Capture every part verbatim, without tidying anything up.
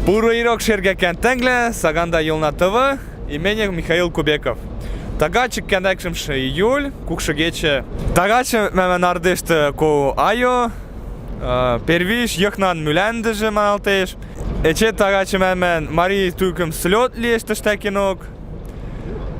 Пуры ирок, шергакан тӧнглӧ, Саганда Ёлна ТВ, и менӧ Михаил Кубеков. Тагачы кӧнекшымшы июль, кукшы кечы. Тагачы мамӧн ардышты ко айо, э, первиш йӧхнан мӱландыжы маналтеш. Эче тагачы мамӧн Мари тукым слёт лиэш тыштакинок.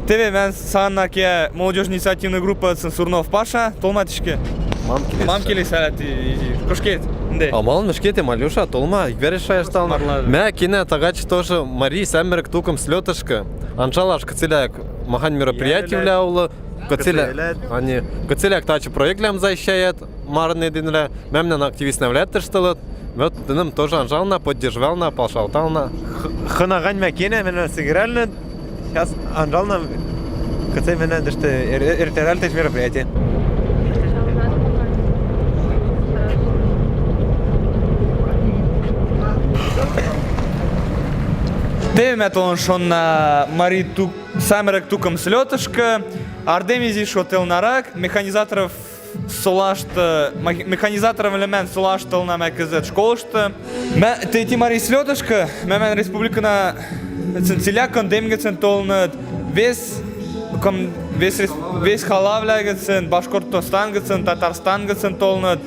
Теве мамӧн санна ке молодёжный инициативный группа Ценсурнов Паша, толма тышкы. Мам келес. Мам келес, ала ти, изи. Кыш кет, ынде. А малын ышкетем, Алёша, толма, ик вӧреш шайыштална. Марла. Мам кенем тагачы тоже Мари сямрык тукым слётышкы. Анжалаш, кыцелаок махань мероприятивлӧ улы, кыцелаок, кыцелаок, а не, кыцелаок тачы проектлӧм защищает. Марын эдинлӧ, мамӧн активистнавлӧ тыштылыт. Вот тынам тоже анжална, поддерживална, палшалтална. Х-, хына гань мам кенем, мам сыгральны. Сейчас анжална, кыце мам тышты эр-, эр-, эртаралтеш мероприятие. Теве мам толын шоныд Мари тук-, сямрык тукым слётышкы, ардым изиш шотелнарак, механизаторов солашты, мех-, механизаторвлӧмӧн солашты толна мам кызьӧд школышты. Мам, тэ-, ти Мари слётышкы, мамӧн республикана гӧцын, цилиа кӧн дӧм гӧцын толыныд, вес кӧн-, вес рес-, вес халавлӧ гӧцын, Башкортостан гӧцын, Татарстан гӧцын толыныд,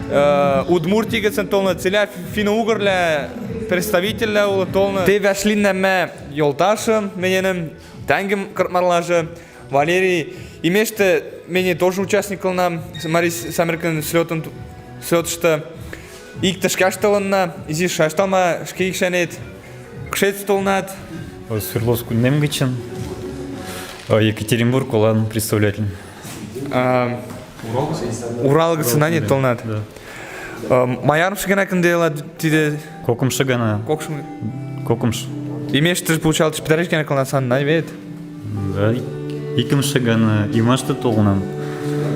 э, Удмурти гӧцын толыныд, цилиа фи-, финно-угорвлӧ представительлӧ улыд толыныд. Тэ вӧшлиннад мам ёлташӧм, менам тӧнгӧм кырык марла жӧ. Валерий, и мыштӧ менам тоже участникнам, Мари сямрыкын слётын, слётышты. Ик тышкаш толынна, изиш шайышталма ышкӧ гишанет. Кышкӧд толнад? Свердловск кундӧм гӧчын, а, Екатеринбург олан представитель. А, Урал гӧцын, а, не, толнад? Да. Э, мам, ярымшы гана кӧн ылад тидӧ? Кокымшы гана. Кокымшы. Кокымшы. И мыштӧ получалось, петариш гана кӧн ылад санна, вед? Да, икымшы гана, и мыштӧ толынам.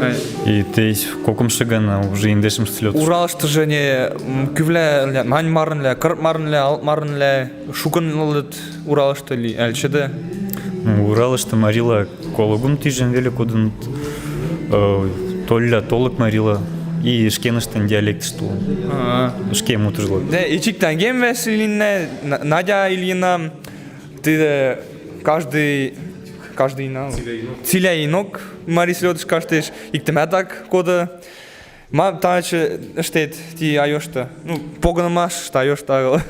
Ай. И то есть кокымшы гана уже индешымшы слёт. Уралышты жӧ не, м, кывлӧ, мам, марынлӧ, кырык марынлӧ, алты марынлӧ, шукын ылыд Уралышты ли, али чӧдӧ? Ну, Уралышты марила, коло гум тыжем веле кодын, э, толля толык марила, и ышкеныштӧн диалектышт улын. А. Ышкем утыжлык. Да, и чик тӧнгӧм вӧшлиннад, На-, Надя Ильина, тыдӧ каждый, каждый на. Цилиа инок. Цилиа инок Мари слётыш каштеш, иктӧмӧ так коді. Мам тачӧ ышкӧд ти айошты? Ну, погынымашты айошты агыл.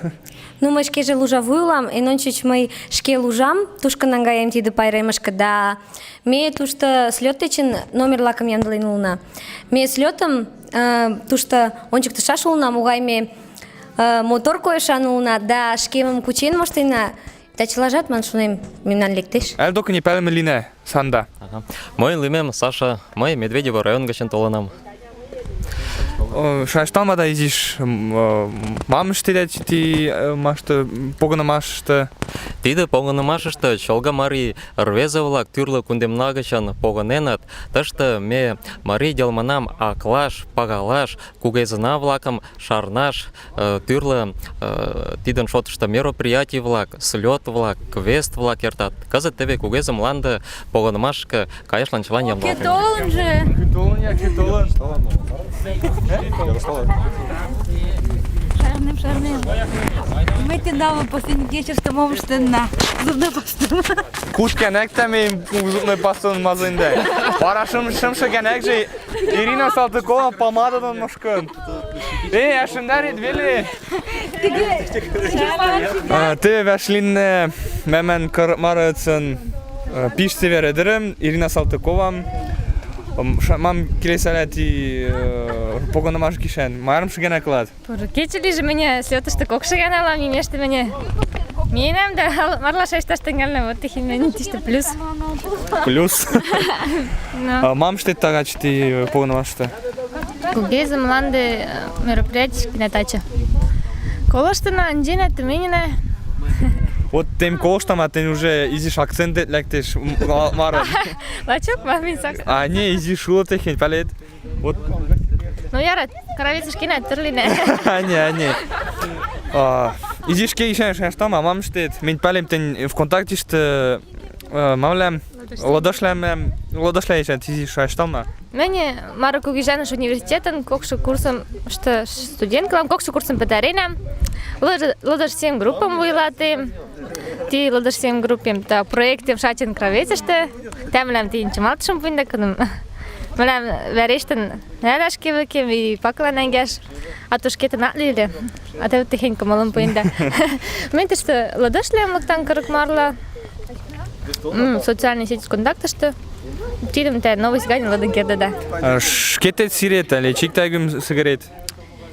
Ну, мый ышкӧ жӧ лужавуй улам, и нӧшта мый ышкӧ лужам, тушкы наҥгайӧм тидӧ пайремышкӧ, да ме тушты слёт тӧчын номер лакӧм йӧндалін улна. Ме слётӧм, э, тушты ончыктышаш улна, мугай ме, э, мотор койышан улна, да ышкӧмӧм кучен моштін на. Тачылажат мам шуам, мемнан лектеш. Али докы не пӧлӧм линӧ санда. Ага. Мый лимем Саша, мый Медведево район гӧчын толынам. О, шайышталма да изиш, м, э, мам ышкӧд ти, э, машты, погынымашты. Тидӧ погынымашышты чолга мари рвезывлак тӱрлӧ кундемна гӧчын погыненныт. Тышты ме мари дӧлманам аклаш, пагалаш, кугезна влакӧм шарнаш, э, тӱрлӧ, э, тидӧн шотышты мероприятивлак, слётвлак, квествлак эртат. Кызӧ теве кугезы мланды погынымашкӧ каяшлан чылан йӧндалыт. Кӧть толын жӧ. Кӧть толын, я, кӧть толын. Шарнем, шарнем. Мый тӧда, последний вечер, что мам ышкӧд на зубной пастаӧн. Куд кӧнӧктӧм зубной пастаӧн мазыда. Вара шым-, шымшы кӧнӧк жӧ Ирина Салтыкова помададӧн мышкын. Эй, а шындарит вели? А, тэ вӧшлин, э, мамӧн кыр-, марыцын, э, пиш цевер ӧдырӧм, Ирина Салтыкова. М, ша-, мам келесалят и, э, погынымаш гишан. Мам, ярымшы гана кылад? Пуры кечы лижи, менӧ слётышты кокшы гана ылам, и мыштӧ менӧ миэнам да, ал-, марла шайышташ тӧнгальнам, вот тихин менӧ тиштӧ плюс. Плюс. Ну. А мам ышкӧд тагачы ти, э, погынымашты? Кугезы мланды, э, мероприятиештӧ кенем тачӧ. Колыштам на, анжам на, тыменам на. Вот тэнӧ колыштам, а тэнӧ уже изиш акцентэд лэктеш, м, ма-, марын. Лачок, мам, мисак. А, не, изиш улы тыхень, палет. Вот. Ну, яра, кравецыш кенем тӧрлинӧ. А, не, а, не. А, изиш ке ещё шайыштам, а мам ышкӧд. Мен палем тэнӧ ВКонтактештӧ, э, мамлам, Лодошлам, эм, Лодошлам ещё изиш шайыштам на. Менӧ мары кугижаныс университетын, кокшы курсым, что, студенткалам, кокшы курсым петаренам. Лыдыш-, Лыдыш семь группам вуйлатем. Ти Лыдыш семь группам та проектем шачын кравецыштӧ. Тӧ мыйым тӧ ин чымалтышым пуинда, кыдым мыйым вӧрештын нелаш кевыкем и пакыла нангеш. А то шкетын ат ли. А тӧ вот техень кымылым пуинда. Мин тыштӧ Лыдышлӧ лыктан кырык марла. М, социальный сеть ВКонтактышты. Тидым тӧ новость гань лыдын кердыда. А шкетет сирет али чиктагым сигарет?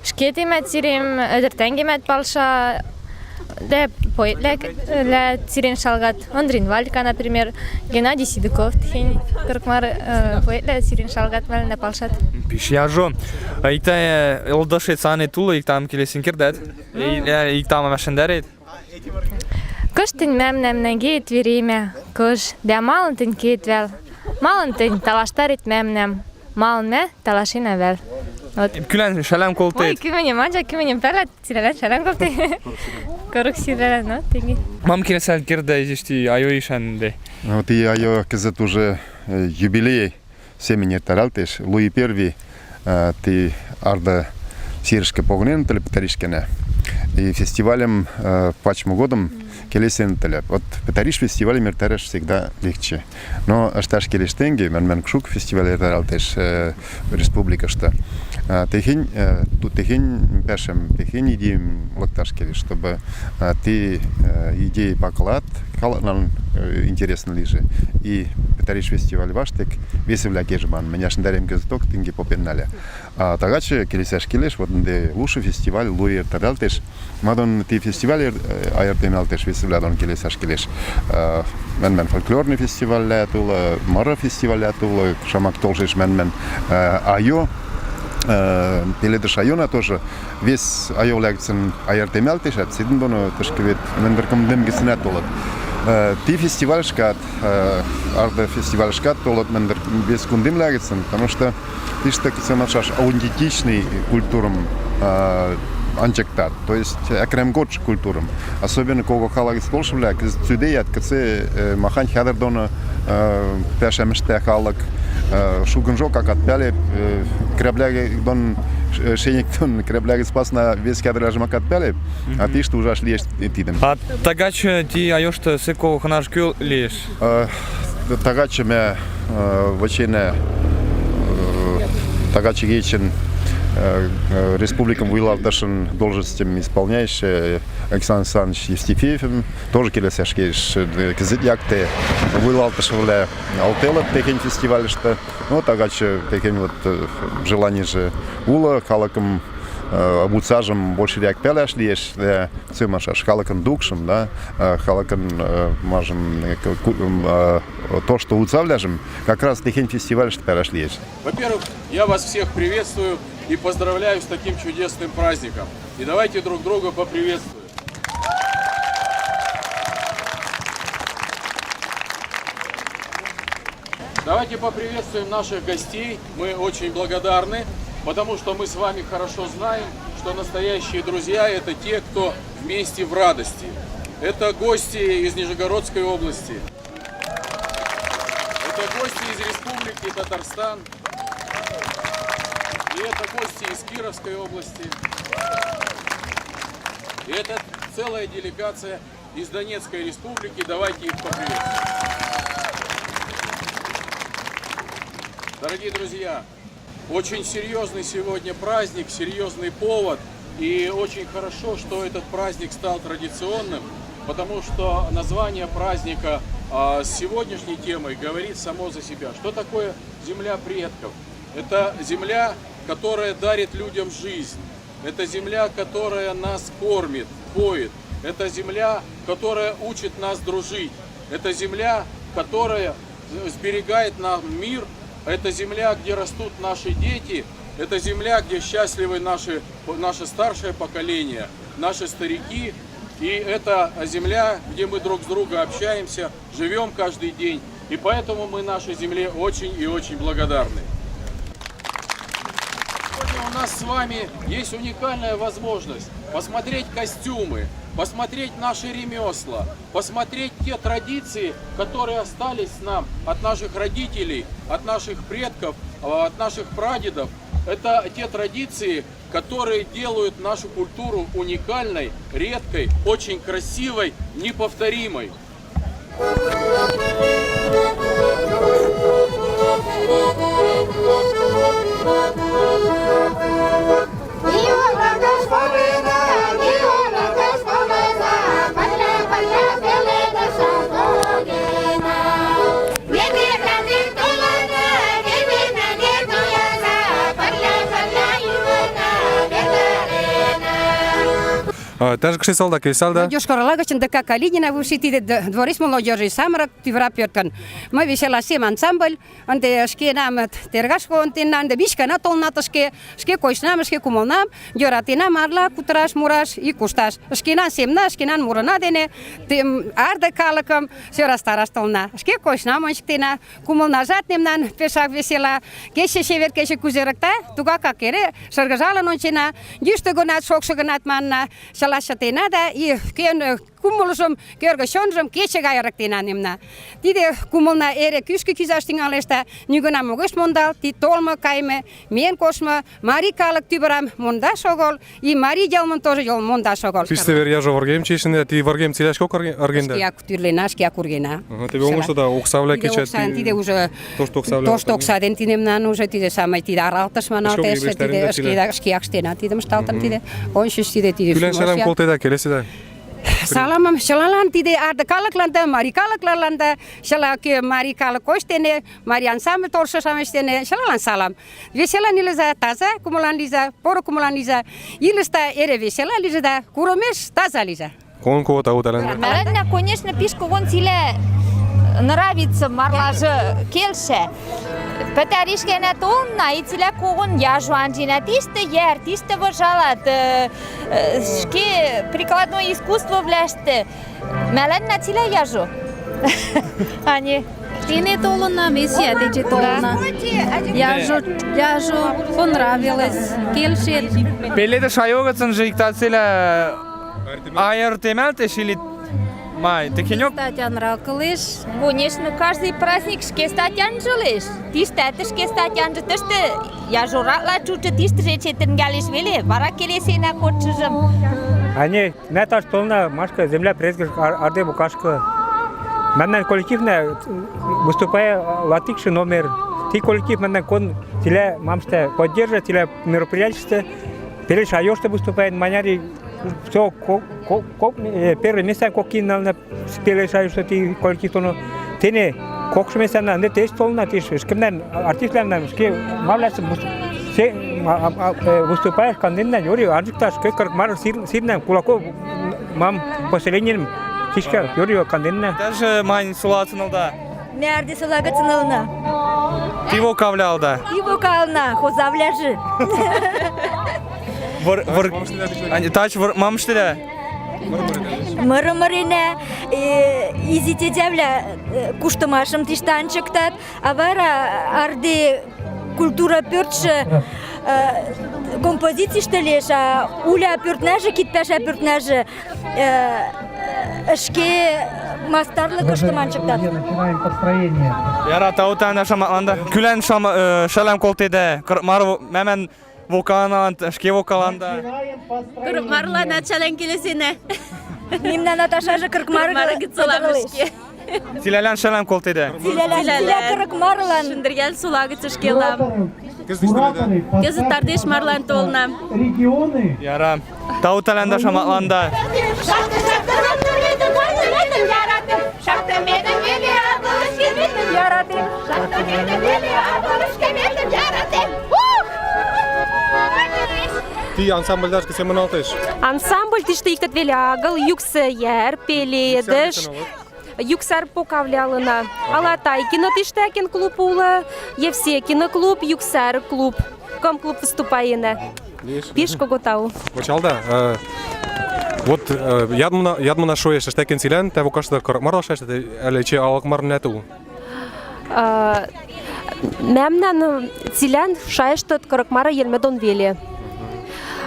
Шкетемӧд сирем, ӧтӧртангемӧд палша, да поэтласлӧн сирен шалгат, Ондрин Валька, например, Геннадий Сидыков, техень кырык мар, э, поэтласлӧн сирен шалгат, мӧлнӧ палшат. Пиш яжо. А ик тайӧ, э, Лыдышет санет улы, ик тайӧм келесен кердат? И, э, ик тайӧм машиндарет? Кыштен мамнам нагеет веремя, кыш, да малын тӧн кеет вал? Малын тӧн талаштарет мамнам? Малын мӧ талашена вал? Вот. Кылӧн шалам колтет? Ой, кымынем анжа, кымынем пӧлӧт, цилялан шалам колтет. Курок цилялан, но, тенге. Мам келесал кердат эшшӧ айо гишан? Вот и айо кызыт уже, э, юбилей семьдесят эртаралтеш, Луи Первый, э, ти арды сирышкӧ погынен тӧлӧ Петаришкӧ. И фестивальым, э, пачмы годым келесен тӧлӧ. Вот Петариш фестивальым эртараш всегда легче. Но ӧшташ келеш тенге, мӧн-мӧн кшук фестиваль эртаралтеш, э, республикашты. А техень, э, ту-, техень пӧшем, техень идейым лыкташ келеш, чтобы, э, ти, э, идея поклад калыклан, э, интереснӧ лижы. И Петариш фестиваль вашток весывлӧ кежман. Мыняшын дӧрем кызыток тенге попен нальӧ. А тагачы келесаш келеш, вот ынды лучший фестиваль Луи эртаралтеш. Мадон ти фестиваль эр-, э, айыртемалтеш, весывлӧ дон келесаш келеш. Э, мӧн-мӧн фольклорный фестивальлы тулы, мыры фестивальлы тулы, шамак толшыш мӧн-мӧн, э, айо, э, пеледыш айона тоже. Вес айо лягыцын айыртемалтеш, а сідын доно тышкы вет мӧндыр кымдим гисынат толыт. Э, ти фестивальышкат, э, арды фестивальышкат толыт мӧндыр вес кымдим лягыцын, потому что тиштӧк сӧмын шаш аутентичный культурам, э, анжыктат, то есть окрем годж культурам. Особенно кого халакыс толшывлӧ, кыдз цӱдеят, кыдз, э, махань хӧдӧр доно, э, пӧшем ышта халык, э, шугынжок ак ат палеп, э, креблягӧн, ш-, шеньык дон креблягӧн пасна вес хӧдӧрвлӧжӧм ак ат палеп, а тиштӧ ужаш лиэш тидым. А тагачы ти айошты сы кого хынажы кӧ лиэш? Э, тагачы мӧ, э, вӧченӧ, э, тагачы кечын, э, э, республикан вуйлатышын должностьым исполняющий Александр Александрович Евстифеевым, тоже келесаш келеш, э, кызыт якте вуйлатышывлӧ алталыт техень фестивальышты. Но тагачы техень вот, э, желание жӧ улы, халыкым, э, обуцажӧм большерак пӧлӧш лиэш, да, сӧмын шаш халыкын дукшӧм, да, э, халыкын, э, мажын, э, ку-, ку-, м, э, то, что уцавлӧжӧм, как раз техень фестивальышты пӧлӧш лиэш. Во-первых, я вас всех приветствую и поздравляю с таким чудесным праздником. И давайте друг друга поприветствуем. Давайте поприветствуем наших гостей. Мы очень благодарны, потому что мы с вами хорошо знаем, что настоящие друзья — это те, кто вместе в радости. Это гости из Нижегородской области. Это гости из Республики Татарстан. И это гости из Кировской области. И это целая делегация из Донецкой Республики. Давайте их поприветствуем. Дорогие друзья, очень серьёзный сегодня праздник, серьёзный повод. И очень хорошо, что этот праздник стал традиционным, потому что название праздника, а, с сегодняшней темой говорит само за себя. Что такое земля предков? Это земля, которая дарит людям жизнь. Это земля, которая нас кормит, поет. Это земля, которая учит нас дружить. Это земля, которая сберегает нам мир. Это земля, где растут наши дети. Это земля, где счастливы наши, наше старшее поколение, наши старики. И это земля, где мы друг с другом общаемся, живём каждый день. И поэтому мы нашей земле очень и очень благодарны. Сегодня у нас с вами есть уникальная возможность посмотреть костюмы, посмотреть наши ремёсла, посмотреть те традиции, которые остались нам от наших родителей, от наших предков, а, от наших прадедов. Это те традиции, которые делают нашу культуру уникальной, редкой, очень красивой, неповторимой. А, тажы кышты салда, келесалда? Йошкар-Ола гыч, ДК Калинина, бывший, тидэ д-, дворец молодёжи, самырык тӧвран пӧртын. Мый «Весела сем» ансамбль, ынде ышкенам тергаш кон тенна, ынде мичкана толна тышке, ышке кочнам, ышке кумылнам, йӧратенам марла кутыраш, мураш и кушташ. Ышкенан семна, ышкенан мурына дене, тем арды калыкым сӧрастараш толна. Ышке кочнам ончыктена, кумылнажат мемнан пешак весела. Кечы чевер, кечы кузерыкта, тугакак эре шыргыжалын ончена, йӱштӧ гынат, шокшы гынат манна, чылажым чытена да и кен, э, кумылжым, кӧргӧ чонжым кечы гай ырыктена мемнан. Тидэ кумылна эре кӱшкӧ кизаш тингалеш да, нигынам угыш мондал, ти толмы, каймы, миэн кошмы, мари калык тӧврам мондаш огыл, и мари йӧлмым тоже йӧл мондаш огыл. Тиштӧ вер яжо выргем чечнеда, ти выргем циласькок ыргенда? Ышкеак тӧрлена, ышкеак ургена. Ага, тидэ омышты да оксавлӧ кечет. Тидэ уже то, что оксавлӧ. То, что оксадӧн тидэ мемнан уже, тидэ самой, тидэ аралтыш маналтеш, тидэ ышкеак штена, тидэ мышталтын, тидэ. Ончыш тидэ, тидэ. Кылэн салам колтеда, келеседа? Саламым чылалан, тидэ арды калыклан да, мари калыклан да, чыла кӧ мари калык кочтены, мари ансамбль толшашамыштены, чылалан салам. Веселан илыза, таза кумылан лиза, поры кумылан лиза, илыста эре весела лиза да, курымеш таза лиза. Кон кого тау тӧлӧн. Меланна, конечно, пиш когон цилялан нравится, марлажы кельшӧ. Пӧтариш гинэ толна, и цилялан когон яжо анжена, тиштӧ йӧр, тиштӧ выжалат, э, э, ышке прикладной искусствовлаштӧ. Меланна цилялан яжо. Ани. Тэнӧ толынам, эсеа тэтчӧ толынам. Яжо, яжо, понравилось, кельшет. Пеледыш айо гыцын жӧ ик та цилялан айыртемалтеш или мый, тыхынёк? Ке статян ракылеш. Конечно, каждый праздник ке статян анжылеш. Тиштӧ, тыш ке статян анжы, тыштӧ яжо ракла чучы, тиштӧ жӧ чечетӧнгалеш веле, вара келесена кочыжым. Ани. Мый таш толна, машкы, земля предков ар-, арды бокашкы. Мемнан коллективнӧ выступая латыкшы номер. Ти коллектив мемнан кон цилялан мамыштӧ поддерживает, цилялан мероприятиештӧ, пеледыш айоштӧ выступает, маняри всё, ко-, ко-, ко-, э, первый места кок кинална. Пеледыш айоштӧ ти коллектив толны. Тэнӧ кокшы места на, ынде тэтчӧ толна, тэтчӧ ышкемнан артистланнан, ышке мамласын выс-, се-, а, а, а, э, выступаеш кандынна, юри анжыкташ, кӧ кырык мар сир-, сирнам, Кулаков мам поселениеным, тишкӧ, юри кандынна. Даже мань суласын ылыда. Мый арды сулагыцын ылна. Ти вокавлялда. Ти вокавлна, хозавлялжы. Выр-, выр-, ани, тач выр-, мам штыда? Мыр мырына, э, изи тетявлӧ, э, куштымашым тиштӧ анжыктат, а вара арды культура пӧртшы, э, композициштӧ леш, а уля пӧртнажы, кид паша пӧртнажы, э, ышке мастарлыкыштым анжыктат. Яра, тау тан шамаланда. Кылэн шам-, э, шалам колтеда, кыр-, мар-, мамӧн вокаланын, ышке вокаланда. Кырык марлан ачалан келесенӧ. Мемнан Наташажы кырык мар гыццылам ышке. Цилялан шалам колтеда. Цилялан, цилялан кырык марлан. Шындыръял сулагыцышкелам. Кызыт тардеш марлан толна. Яра. Тау тан да шамаланда. Ті ансамбльдаш кыце мыналтеш? Ансамбль тіштӧ ик тӧд веле агыл, юксӧ йӧр, пеледыш. Юксар покавлялана. Алатай кино тіштӧ кен клуб улӧ, Евсей кино клуб, юксар клуб. Кӧм клуб выступайнӧ. Пиш кого тау. Вочалда, э, вот, э, ядмына, ядмына шоэш, тіштӧ кен цилялан, тайӧ вокашты кырык марла шайышты, али эче алык мар нинӧм тӧ? А, мамлан, э, цилялан шайышты кырык мар йӧлмӧ дон веле.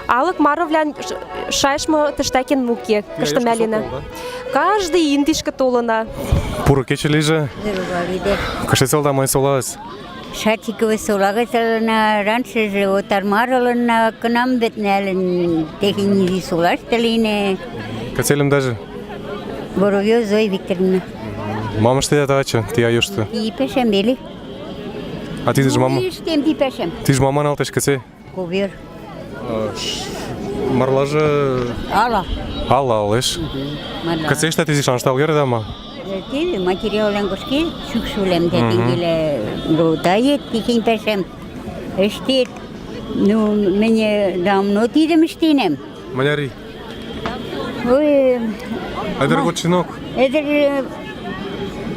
Алык марвлӧн ш-, шайыштмӧ тіштӧ кен мукӧд, кыштӧ мӧлинӧ. Каждый ин тішкӧ толына. Пуры кечӧ лижӧ. Кыштӧ сӧлда май солаыс. Шатиковый сола гыц ылына, раньше же Отармар ылына, кынам вет нелын техень изи солашты линэ. Кыце лымдажы? Боровьёва Зоя Викторовна. Мам ыштыда тачы, тия юшты? И пешем вели. А тидыжы мама? Ишкем ти пешем. Тидыжы мама алтыш кыце? Ковер. А, ш-, марлажы? Ала. Ала, алыш. Мгм. Марла. Кыце ышта тидыжы, шанштал герда ма? Э, теве материаллан кошке, шӱкшӱлем дә. Мгм. Тенгеле ротает, техень пешем. Ыште, ну, мыне давно тидым ыште нем. Мыняр и? Ой. Ӧдыр годсенок? Ӧдыр, э,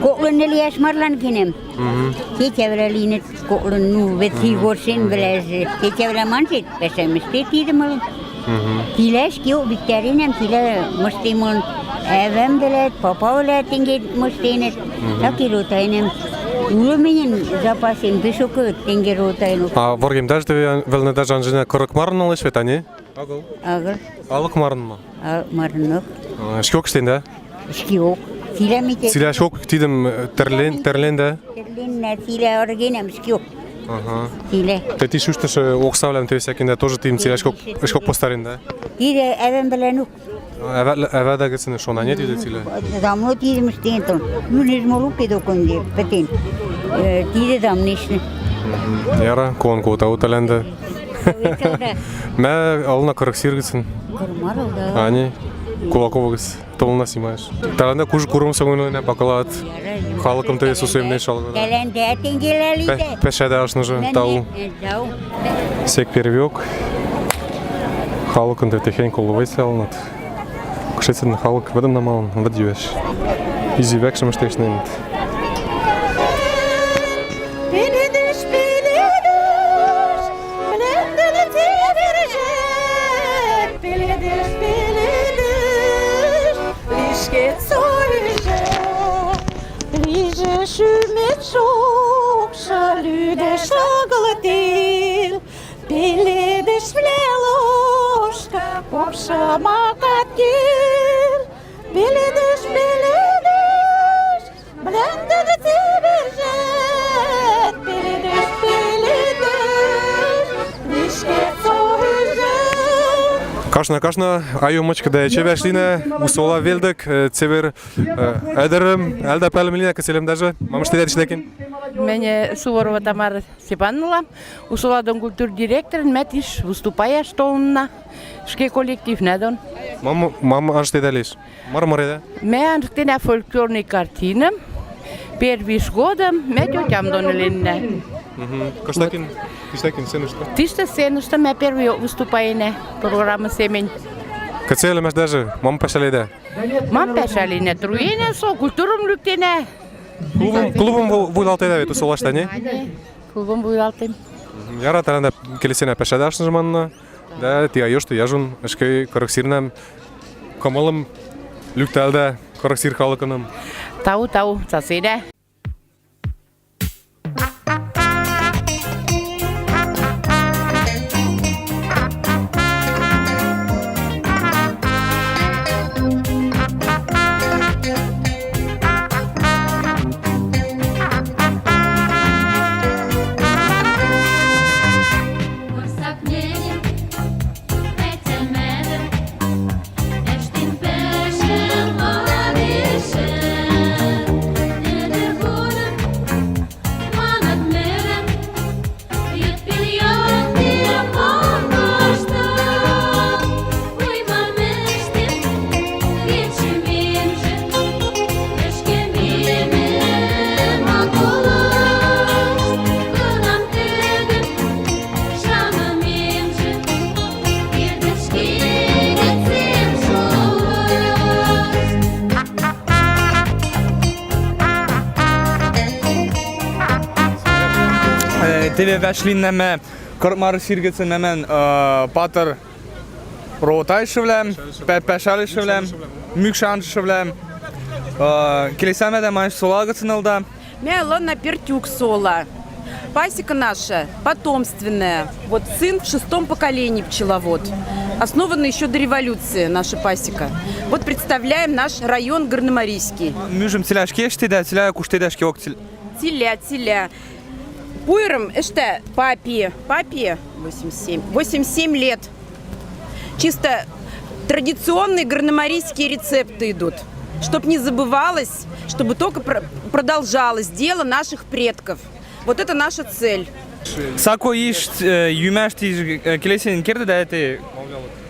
коклы ньыль яш марлан кенем. Мгм. Тетявлалин коклы, ну, вет, мгм, и горшен, мгм, вылажы. Тетявла манжет, пешем ыште тидым ылын. Мгм. Тиласькиок виктаринем, тилам мыштем ылын. Ӧвӧмвлад, папавлад тенге мыштенныт. Мгм. Так и ротайнем. Улы мыйын запасем, пишокы тенге ротайнем. А выргемдажы теве вӧлны даже анжена кырык марын ылеш вет, а не? Агыл. Агыл. Алык марын ма? Алык марынок. А, ышкеок ыште, да? Ышкеок. Тилам ме те. Тиласькок тидым, э, тӧрлен, тӧрлен, да? Тӧрлен, да, тилам оргенам ышкеок. Ага. Тилам. Тӧтиш ӱштыш, э, оксавлам теве сякин, да, тоже тидым тиласькок, ышкок постарен, да? Тидым ӧвӧмвланок. Ӧвӧ-, ӧвӧмвлад гыцын шона, не, тидым тилам? Давно тидым ыште тон. Ну, не жмолу педоконде, петен. Э, тидым давнешны. Мгм. Яра, кон кота уталянда. Мам ылын Кырык Сир гыцын. Кырмар ылын, да. А, не, Кулакова гыц. Толна снимаешь. Тӧлӧнда кужы курым со мынам, пакылат. Халыкым тӧ сусемней шалгы. Тӧлӧнда тенгелалидэ. Пе-, пешӧда ашныжы, тау. Тау. Сек первиок. Халыкын тӧ техень колу вейсалнат. Кышецын халык вӧдым намалын, вӧд юэш. Изи векшым ыштешнемыт. Пеледыш, пеледыш, млондыны цевержет, пеледыш, пеледыш, лишкет со ижет, лижы шӱмет шокшы, лӱдеш агыл тел, пеледышвлэ лошкы, кок шамакат кел, пеледыш, пеледыш. Млондыны цевержет, пеледыш, пеледыш, лишкет со ижет. Кашна, кашна, айо мычкыда эче вашлинэ, Усола вельдык, э, цевер, э, ӧдырым, ӧлда пӧлем линэ, кыце лымдажы, мам ыштыда тышнакин? Мене Суворова Тамара Степановна, Усола дом культур директорын, мам тыш выступаяш толынна, ышке коллективнэ дон. Мам, мам анжтедалиш? Мар мырыда? Мам анжтена фольклорный картина. Первиш годым мам тётям доно линна. Мгм. Кыштакин, кыштакин сценышты? Тыштакин сценышты мам первиок выступайна программа семень. Кыце лымдажы, мам пашаледа? Мам пашалина, труена со, культурам лыктена. Клубым, клубым ву-, вуйлалтеда вет Усолашты, не? Клубым вуйлалтем. Мгм. Яра, тӧлӧнда келесена пашадашны жманна. Да, ти айошты яжун, ышке Кырык Сирнам, кымылым лӱкталда Кырык Сир халыкыным. Тау, тау, сасыда. Э, теве вашлиннамы Кырык Мары сир гыцын мамын, э, патыр ротайышывлам, па-, пашалышывлам, мӱкш анжышывлам. Э, келесамада, мам Усола гыцын ылыда? Мам Усола, Пертюк сола. Пасека наша потомственная. Вот сын в шестом поколении пчеловод. Основана ещё до революции наша пасека. Вот представляем наш район Горномарийский. Мӱкшым цилиа ышке ыштеда, цилиа куштеда ышкеок цил-? Цилиа, цилиа. Пуйырым ӧшта папи, папи восемьдесят семь, восемьдесят семь лет. Чисто традиционные горномарийские рецепты идут. Чтоб не забывалось, чтобы только про-, продолжалось дело наших предков. Вот это наша цель. Сако иш, э, йӱмаш ти, э, келесен кердыда эти?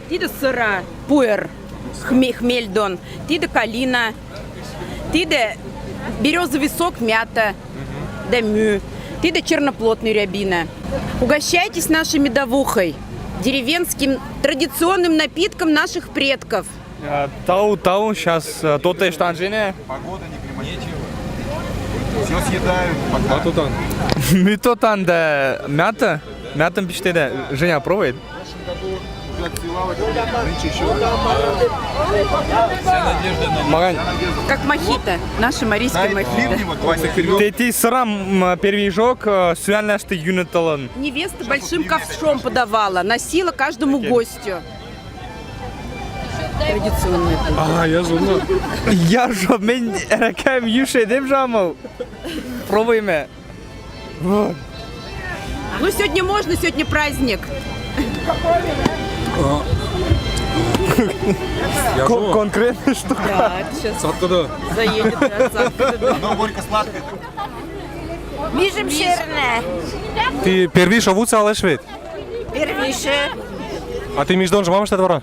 Тидэ сыра, пуэр, хме-, хмель дон. Тидэ калина. Тидэ берёзовый сок, мята. Дэ мӱ. Тидэ черноплодный рябина. Угощайтесь нашей медовухой, деревенским традиционным напитком наших предков. Э, тау, тау, щас, э, тотеш танжине. Погода не климатичная. Всё съедают, пока. А тотан? Мӱ тотан да мята. Мятам пиштедэ. Женя, пробует? Уже отсылала тебе, нынче ещё. Магань. Как мохито. Наши марийские мохито. Тэ ти сырам, м, первый жок, э, сӱанлаштэ йӱнытылын. Невеста большим ковшом подавала, носила каждому гостю. Традиционная кухня. А, я же, ну. Я же, мен ärä кем йӱшӧ эдем жамал. Пробуйме. Вот. Ну, сегодня можно, сегодня праздник. Ко-, конкретно что? Да, сейчас Сладкое, да. Заедет, да, сладкое, да. Оно горько-сладкое. Мижым шӧрнӧ. Тэ первишӧ вуцалыш вет? Первишӧ. А тэ миждонжы мам ышкет вара?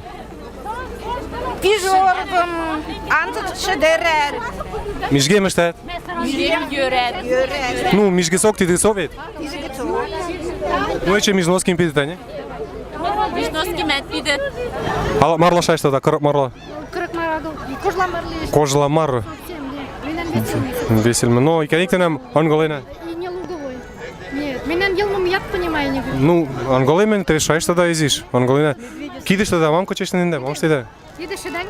Пижоркам, анзык шӧдӧрӧ. Мижгем ышкет? Мижгем йӧрӧ. Йӧрӧ. Ну, мижгӧ сок, тидӧ со вет? Мижгӧ сок. Ну, эче мижноским пидыт, а не? Мижноскимӧд пидыт. А марла шайыштат, кырык марла? Кырык марла, кожла марла. Кожла марла. Совсем, нет. Менам весельмӧ. Весельмӧ. Но и кӧня тэнӧ анголӧй на? И не луговой. Нет, менам йылмӧм, я понимаю, не говорю. Ну, анголӧй мен, тэ шайышт да изиш. Анголӧй на. Кидыштӧ да мам кычышт нинда, мам шайышт да? Тидӧ шеденг.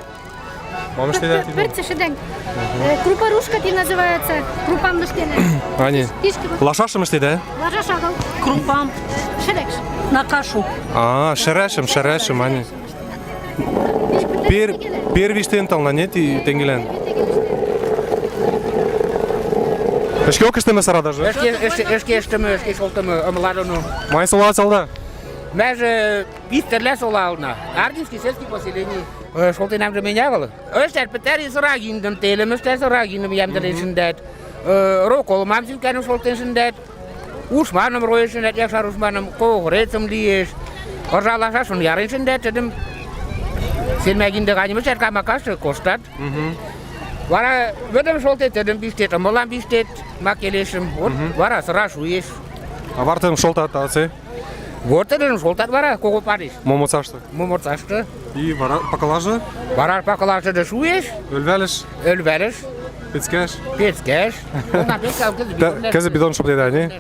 Мам шайышт да? Пӧртсӧ шеденг. Э, крупорушка ти называется. Крупам мыштенӧ. А не. Лашашым шайышт да? Лашаш агыл. Крупам. Шедекш. На кашу. А, шерашым, шерашым, а не. Пер-, первишӧ тэнӧ тална, нет, и тэнглан. Ӧшке ӧшкӧмӧ сыра даже? Ӧшке, ӧшке, ӧшке ӧшкӧмӧ, ӧшке шолтӧмӧ, ӧмӧ ладнӧ. Мый солаат да? Мыжӧ Бистерлӧ солална. Ардинский сельский поселение. Э, шолтӧмнам жӧ меняй вӧлі. Ӧшкӧ петӧри сыра гиндан, тэлӧмыштӧ сыра гиндан ямдылын шындат. Э, роколмам синканым шолтӧм шындат. Ушманым роэш шындат, якшар ушманым, кого грецым лиэш. Ӧжалашашын ярын шындат, тӧдӧм. Сельмӧ гиндан ганьмыштӧ кама кашы коштат. Мгм. Вара вӧдӧм шолтӧ, тӧдӧм пиштӧ, ӧмӧлам пиштӧ, ма келешӧм. Вот, мгм, вара сыра шуэш. А вара тӧдӧм шолтат, а сы? Вот тӧдӧм шолтат вара, кого парыш. Момоцаштӧ. Момоцаштӧ. И вара пакылажӧ? Вара пакылажӧ да шуэш. Ӧлвӧлыш. Ӧлвӧлыш. Пецкӧш. Пецкӧш. Кӧзы бидон шоптӧ да, не?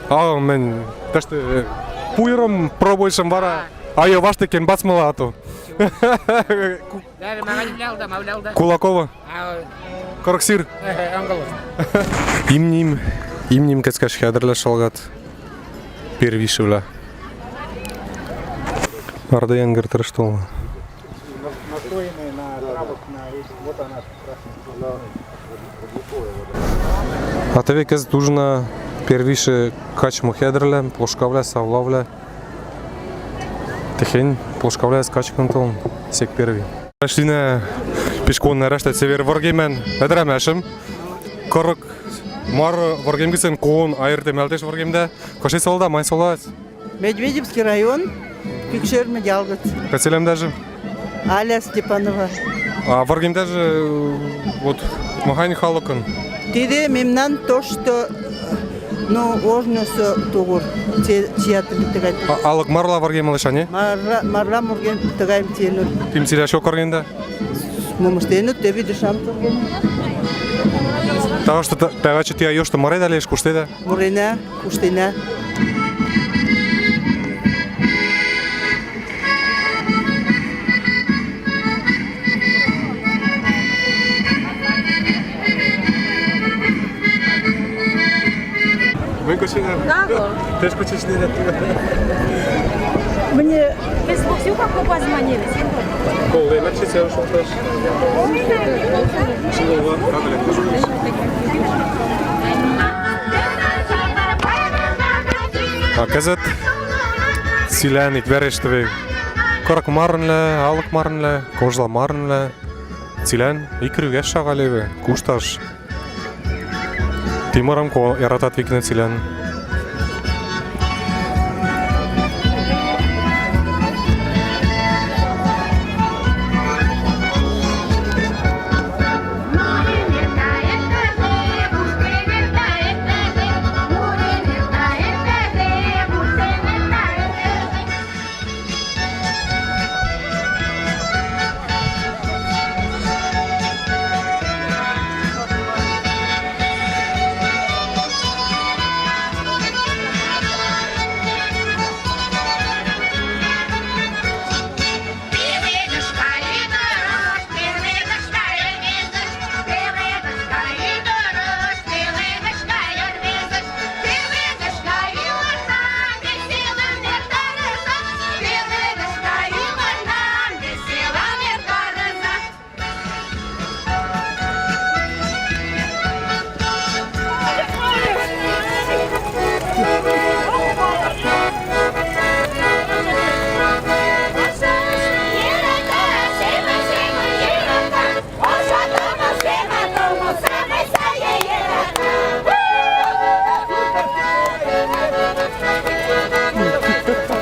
А, мен, ташты, э, пуйырым пробуйышым вара. А. Айӧ ваштӧ кен бацмыла, а то. Кулакова. А. Кырык сир. Имним, имним кӧцкӧш хӧдӧрлӧ шалгат. Первишывлӧ. Ардаян гӧртырыштол. Настоянная на травах, на этих, вот она, красная. А тэ век кӧцыд ужны первишӧ качмы хӧдӧрлӧ, плошкавлӧ, савлавлӧ. Техень плошкавлӧ качкын толын, сек перви. Ачинӧ пишкон нӧрыштӧ цевер выргемӧн ӧдрамашӧм. Кырык мар выргем гисӧн кон айыртӧмалтыш выргемдӧ. Кыдзи солда, мый солаат? Медведевский район, Пикшер Медялгыт. Кыдзи лымдатшӧм? Аля Степанова. А выргемдатшӧм, э, вот, махань халыкын? Тидӧ мемнан то, что, ну, ожнысӧ тугур, те-, театр тыгай. А алык марла выргемлыш, а не? Марла, марла мурген тыгай тенур. Тим силя шо коргенда? Мамыштенур, тэ видишь, ам тургенур. Того, что та-, тагачы тия ёшты морей далеш, куштеда? Мурена, куштена. Мый кочина? Да, вот. Теш кочишнеда? Мне без боксюка позвонили. Кол, да, иначе всё, что. Чего, ладно, как, блин? А кӧзыт цилан ик варежтӧвӧй. Кырык марынлы, алык марынлы, кожла марынлы. Цилан ик рӱгӧс шагалевы, кушташ. Ти мырым ко яратат векны цилан.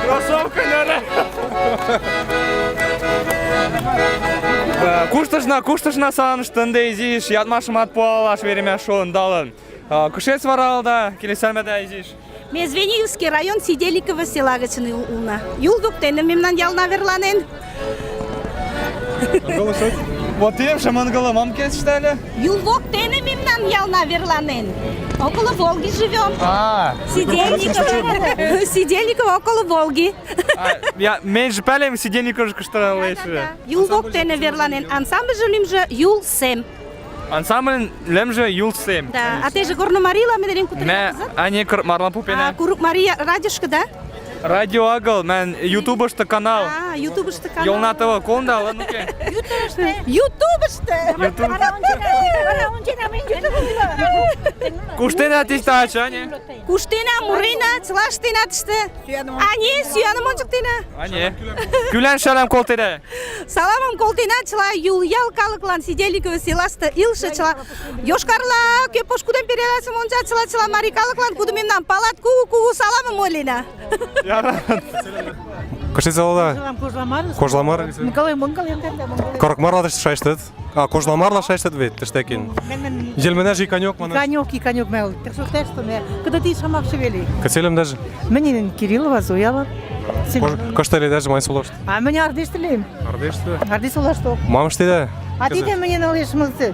Кроссовка нӧрӧ. Э, куштышна, куштышна, Саныч, тӧндӧ изиш ядмашымат пуалаш веремя шоын талын. А, кышец вара ылыда, келесалмада изиш. Ме Звениговский район, Сидельниково села гычын ыл-, ылна. Юл воктенӧ мемнан ялна верланен. Вот тидем шамангала мам кечтали. Юл воктенӧ мемнан ялна верланен. Около Волги живём. А. Сидельниково. Сидельниково около Волги. А, я, меньше палем, Сидельниково же кышталеш. Да, да, да. Юл воктенӧ верланен. Ансамбль же лим же Юл сэм. Ансамбльын лем же Юл сэм. Да, а тэ же Горномарийла медерем кутырен. Мә, а не Курык марла пупена. А, Курык Мария радиошкы, да? Радио агыл, мэн ютубышты канал. А, ютубышты канал. Ёлна ТВ, колында, ладно, окей. Ютубышты. Ютубышты. Ютуб. Куштена тиштача, не? Куштена, мурена, цылаштена тышты. А не, сӱаным ончыктена. А не. Кӱлан шалам колтеда. Саламым колтена чыла Юлъял калыклан, Сидельниково селашты илышы чыла Йошкар-Ола, кӧ пошкудем передачам онча, чыла, чыла мари калыклан, куды мемнам палат, кугу-кугу саламым ойлена. Кышец ылыда? Кожламар. Кожламар. Кырык марла тыштӧ шайыштыт? А, Кожламарла шайыштыт вет, тыштӧ кин. Мен, мен. Йӧлмынажы иканёк, манаш. Иканёк, иканёк, мел. Тек шуштеш, что ме. Кыдат и шамакшы вели. Кыцелем даже. Мынин Кириллова Зояла. Кышталеда даже, май сулошт. А мынин Ардештылем. Ардешты? Ардеш улашты. Мамышты да? А тидем мынин ылеш мылты.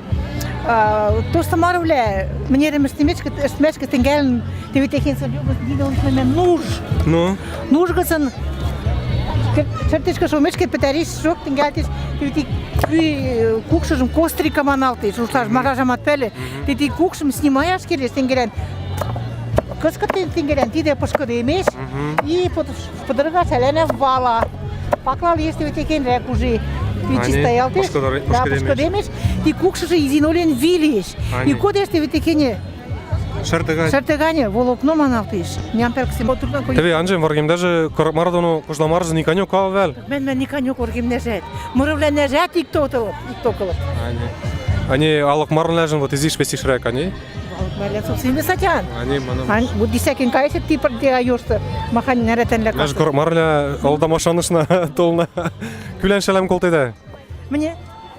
А, то, что марывлэ, мынин ремеш тимечкы, эштмечкы тенгалин, ты ведь техин садюгас, дидолыс мен нуж. Ну? Нуж гысын, чертечка шумечкы, пытариш шок, тенгалтиш, ты ведь кукшыжым кострика маналтиш, уж саж маража матпеле, ты ведь кукшым снимаяш келеш, тенгалин. Кыскы тен-, тенгелен тидэ пышкыдемеш, и под-, пыдырга сялянэ вала. Паклал, если у тебя кенрек уже. И чисто ялтеш. Да, пышкыдемеш. Пышкыдемеш. Ти кукшыжы изин олен вилеш. И кодеш ты ведь кене. Шӧртыгань. Шӧртыгань, волокно маналтеш. Ням пелксим. Теве анжем, варгем даже кор-, мар доно, Кожламарзы никанёк ак вал. Мен, мен никанёк варгем нежет. Мырывлэ нежет ик тотылып, ик тотылып. Ани. Ани алык марывлэжын вот изиш весишрек, ани? Марлен соксиме сатян. Ани, мыным. Ань, вот десятин кайсет, ти пр-, ти айошты, махань нерэтен лякас. Наш кор-, марывлэ, олда машанышна толна. Кӱлэн шалам колтеда? Мне.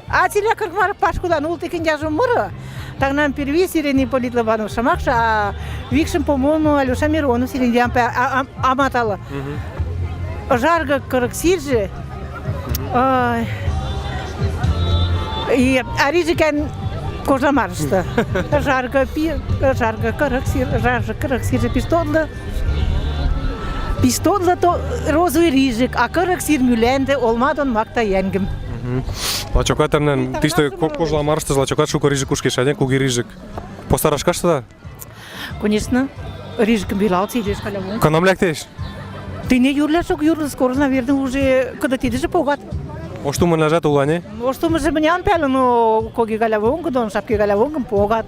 А циле кырык мар пашкудан ултыкин дяжу мыры. Тагнам первый сирени Ипполит Лобанов шамакша, а викшым, по-моему, Алёша Миронов сирени дям пе, а, а, аматала. Мгм. Ыжаргы кырык сиржы. Ай. И арижикан Кожламарышты. Ыжаргы пи-, ыжаргы кырык сир, ыжаргы кырык сиржы пиштодлы. Пиштодлы то розовый рижик, а кырык сир мӱлянды олмадон макта йэнгым. Мгм. Лачокат тэмнэн, тиштӧ Ко-, Кожламарышты лачокат шукы рижик кушкеш, а не куги рижик. Постараш каштыда? Конечно, рижикым вилал, сидеш халявон. Кынам лэктеш? Тыне юрлашок юрлы, скоро, наверное, уже кыдат тидыжы погат. Оштумын лажат улане? Оштумыжы мыням пялы, но коги халявон, кыдон шапки халявон, погат.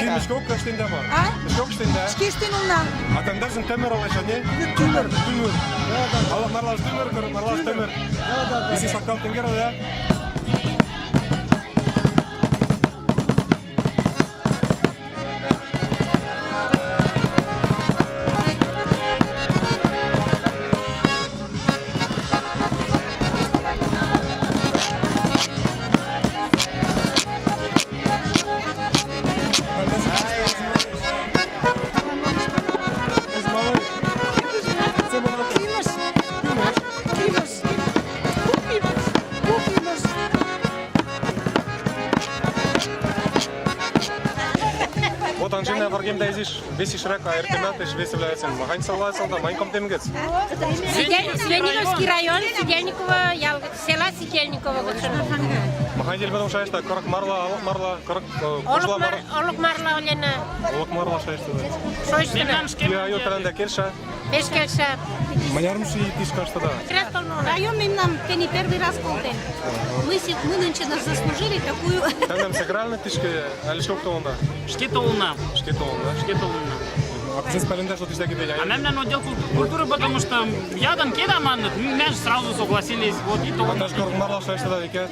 Тимеш кок кыштен да ма? А? Кок кыштен да? Кыштен уна. А тендерзын тӧмӧр ылеш, а не? Тӧмӧр. Тӧмӧр. Алла марлас тӧмӧр, марлас тӧмӧр. Да, да, да. Если сакал тенгер, да? Тем да изиш, весь ишрак, а эртемат иш весь является. Махань сала, сала, махань ком тем гыц. Сидел-, Звениговский район, Сидельниково, ял-, села Сидельниково, вот что. Махань дел потом шайышта, кырык марла, алык марла, кырык, э, олык кожла мар-, мар-, олык марла, Лена. Олык марла шайышта, да. Шайышта. Тем да. Я, ё, тем да кельша. Пеш кельша. Манярым ши тиш каштада? Раз толна. Район мемнам тени первый раз колтен. Мы си-, мы нынче нас заслужили такую. Тендан сакральный тишкы, али шок толында? Шке толна. Шке толында. Шке толна. А кызьы палемда, что тишкы киделя? А мемнан отдел култу-, культуры, потому что ядан кеда манныт, мы же сразу согласились, вот и толна. А таш кырык марла шайыштада веке?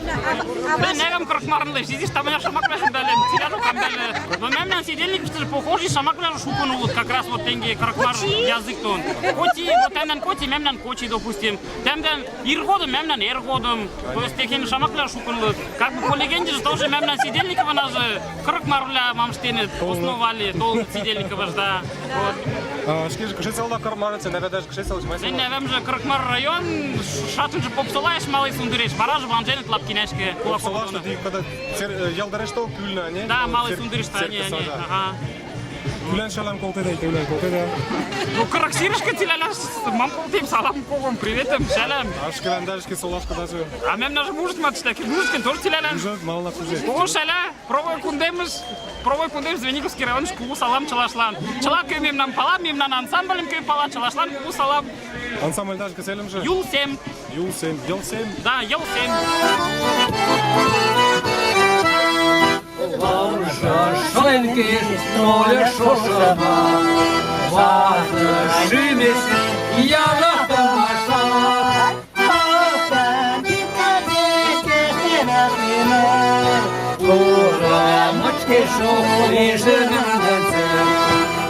Мен нерем кырык марлы, сизиш таманя шамаквлажым палем, тиляжо кам пале. Но мемнан Сидельниковыштыжы похожий шамаквлажы шукын улыт, как раз вот тенге кырык мар язык тон. Коти, вот тендан коти, мемнан кочи, допустим. Тендан иргодым, мемнан эргодым. То есть техень шамаквлажы шукын улыт. Как бы по легенде же тоже мемнан Сидельниковнажы кырык марвлажы мамыштеныт основали, тол Сидельниковыш, да. Вот. А, шке же кышец олда кырык марыц, небеда же кышец олда, май. Мен небем же кырык мар район, ш-, шачын же Попсолаеш, Малый Сундыреш, бара же ванженыт Лапкинашкы. Попсолаеш, что ты когда сер-, э, Ялдареш, что Кульна, не? Да, Малый Сундыреш, что, не, ага. Кульна салам колтеда, Кульна колтеда. Ну, кырык сирышкы тиляляш, мам колтем, салам, когом, приветым, салам. А шкалам дальше солашка даже. А мемнажы мужик матышта, мужик тоже тиляляш. Мужик, мало на кузы. О, салам. Пробой кундемыш, пробой кундемыш, Звениговский районыш кугу салам чылашлан. Чыла, кӧ мемнан пала, мемнан ансамбльым кӧ пала, чылашлан кугу салам. Ансамбль даже кӧ сельым же? Юлсем. Юлсем, Йылсем. Да, Йылсем. Шоленкеш, ноль шошыма, вады шимес, яратымаша. Курамочке шо лижы менденце.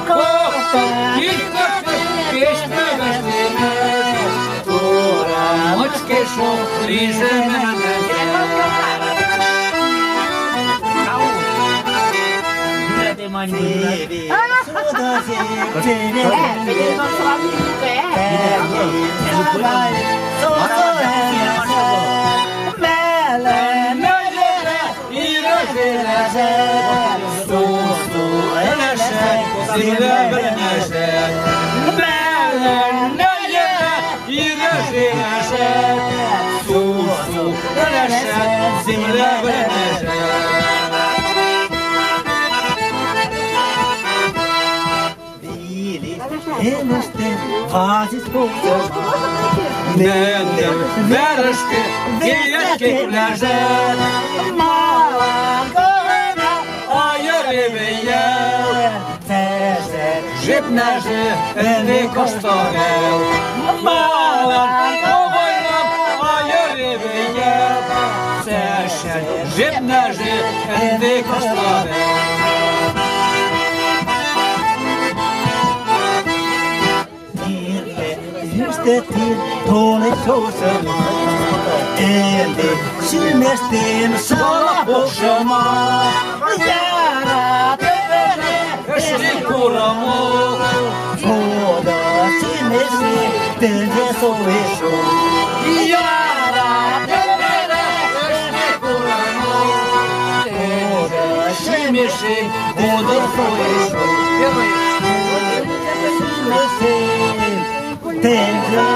Кокта кишкашты кешты вештеме. Курамочке шо лижы менденце. Вились, эмежтен, вазись пуксыш, менден варышкы, веяткы пляжет, малан кӧнӧ айыревея, цежет, жепнажы, ӧнӧ кошты вел, малан кӧнӧ айыревея, цежет, жепнажы, ӧнӧ кошты вел. Ӧнӧ сӧмын, ӧнӧ сӧмын, сала пукшыма. Яратӧм, ӧнӧ курымы, кода симеши, тӧдӧ со эшшӧ. Яратӧм, ӧнӧ курымы, кода симеши, тӧдӧ со эшшӧ. Тӧдӧ